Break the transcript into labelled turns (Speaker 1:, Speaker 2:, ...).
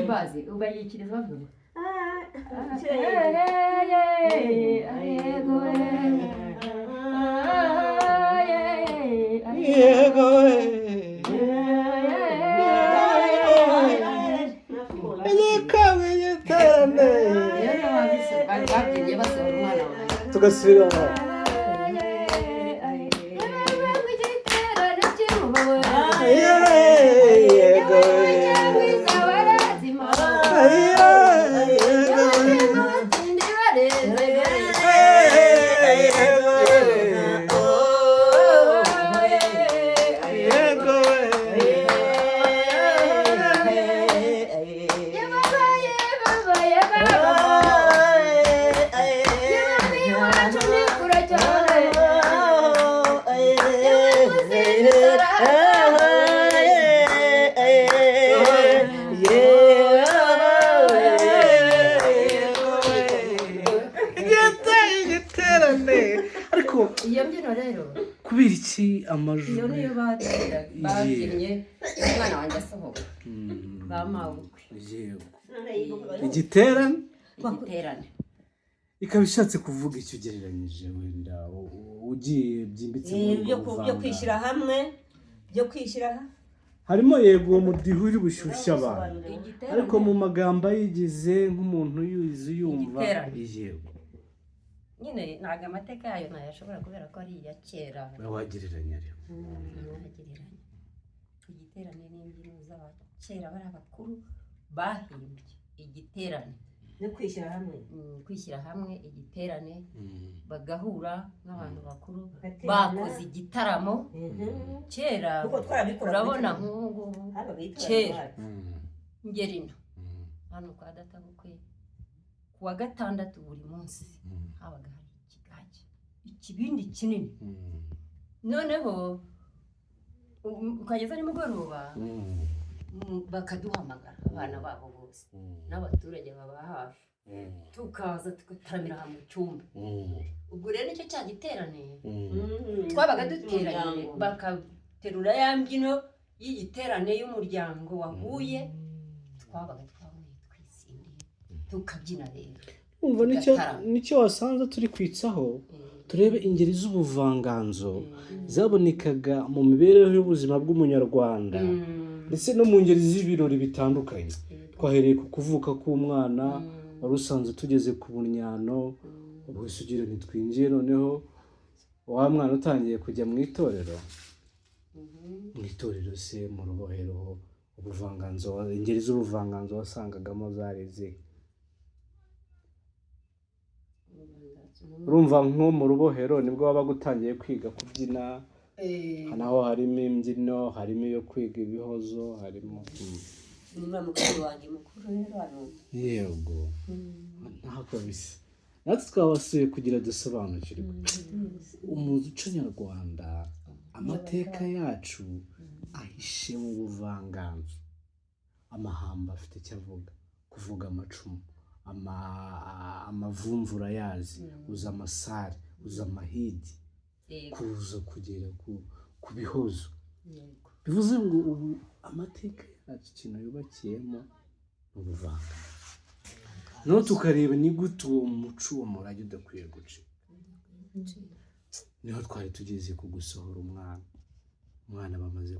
Speaker 1: Bazi ubayikiriza bavuga ngo
Speaker 2: Yego yekawe yiterane.
Speaker 1: Rero babyinnye basohora umwana wanjye.
Speaker 2: Tugasubiramo. Yego yego Igiterane ariko
Speaker 1: Iyo mbyino rero,
Speaker 2: kubera iki amajwi?
Speaker 1: Iyo niyo babyinnye umwana wanjye asohoka bamabukwe.
Speaker 2: Yego, igiterane.
Speaker 1: Igiterane.
Speaker 2: Ikaba ishatse kuvuga icyo ugereranyije wenda ugiye byimbitse muri
Speaker 3: Byo
Speaker 2: ubwo
Speaker 3: byo
Speaker 2: buvanganzo.
Speaker 3: Kwishyira hamwe, byo kwishyira
Speaker 2: Harimo, yego, uwo mudiho uri bushyushye abantu,
Speaker 1: Igiterane.
Speaker 2: ariko mu magambo ayigize, nk'umuntu yuzi yumva.
Speaker 1: Igiterane.
Speaker 2: Yego.
Speaker 1: Nyine ntabwo amateka yayo ntayashobora kubera ko ari iya kera.
Speaker 2: Wagereranya rero.
Speaker 1: Ntagereranya. Igiterane n'imbyino z'abakera, bari abakuru bahimbye igiterane.
Speaker 3: No kwishyira hamwe.
Speaker 1: Kwishyira hamwe, igiterane, bagahura nk'abantu bakuru
Speaker 3: Bagaterana.
Speaker 1: bakoze igitaramo kera.
Speaker 3: Kuko twarabikora.
Speaker 1: Urabona nk'ubu ngubu
Speaker 3: Habaga itorero
Speaker 1: kera.
Speaker 3: iwacu.
Speaker 1: Ngerino hano kwa data bukwe, ku wa gatandatu buri munsi habaga hari ikigage, ikibindi kinini. Noneho ukageza nimugoroba, bakaduhamagara abana babo bose n'abaturage baba hafi, tukaza tugataramira aha mu cyumba. Ubwo rero nicyo cya giterane twabaga duteranye, bakaterura ya mbyino y'igiterane y'umuryango wahuye. Twabaga twahuye twisindiye, tukabyina rero.
Speaker 2: Umva, nicyo
Speaker 1: Tugatarama.
Speaker 2: nicyo wasanze turi kwitsaho, turebe ingeri z'ubuvanganzo zabonekaga mu mibereho y'ubuzima bw'Umunyarwanda, ndetse no mu ngeri z'ibirori bitandukanye. Twahereye ku kuvuka k'umwana wari usanzwe, tugeze ku bunyano, ubusugire, ntitwinjiye noneho wa mwana utangiye kujya mu itorero. Mu itorero se, mu rubohero, ubuvanganzo, ingeri z'ubuvanganzo wasangagamo zari izihe? Urumva nko mu rubohero nibwo wabaga utangiye kwiga kubyina, naho harimo imbyino, harimo iyo kwiga ibihozo, harimo
Speaker 3: Ni mukuru wanjye mukuru rero hano.
Speaker 2: Yego, ntabwo bisa. Natwe twabasuye kugira dusobanukirwe umuco nyarwanda, amateka yacu ahishe mu buvanganzo. Amahamba afite icyo avuga, kuvuga amacumu, amavumvura yazi, uzi amasare, uzi amahigi, kuza kugera ku bihozo. Bivuze ngo ubu amateka yacu ikintu yubakiyemo ni ubuvanganzo. Noneho tukareba ni gute uwo muco, uwo murage udakwiye gucika. Niho twari tugeze ku gusohora umwana. Umwana bamaze.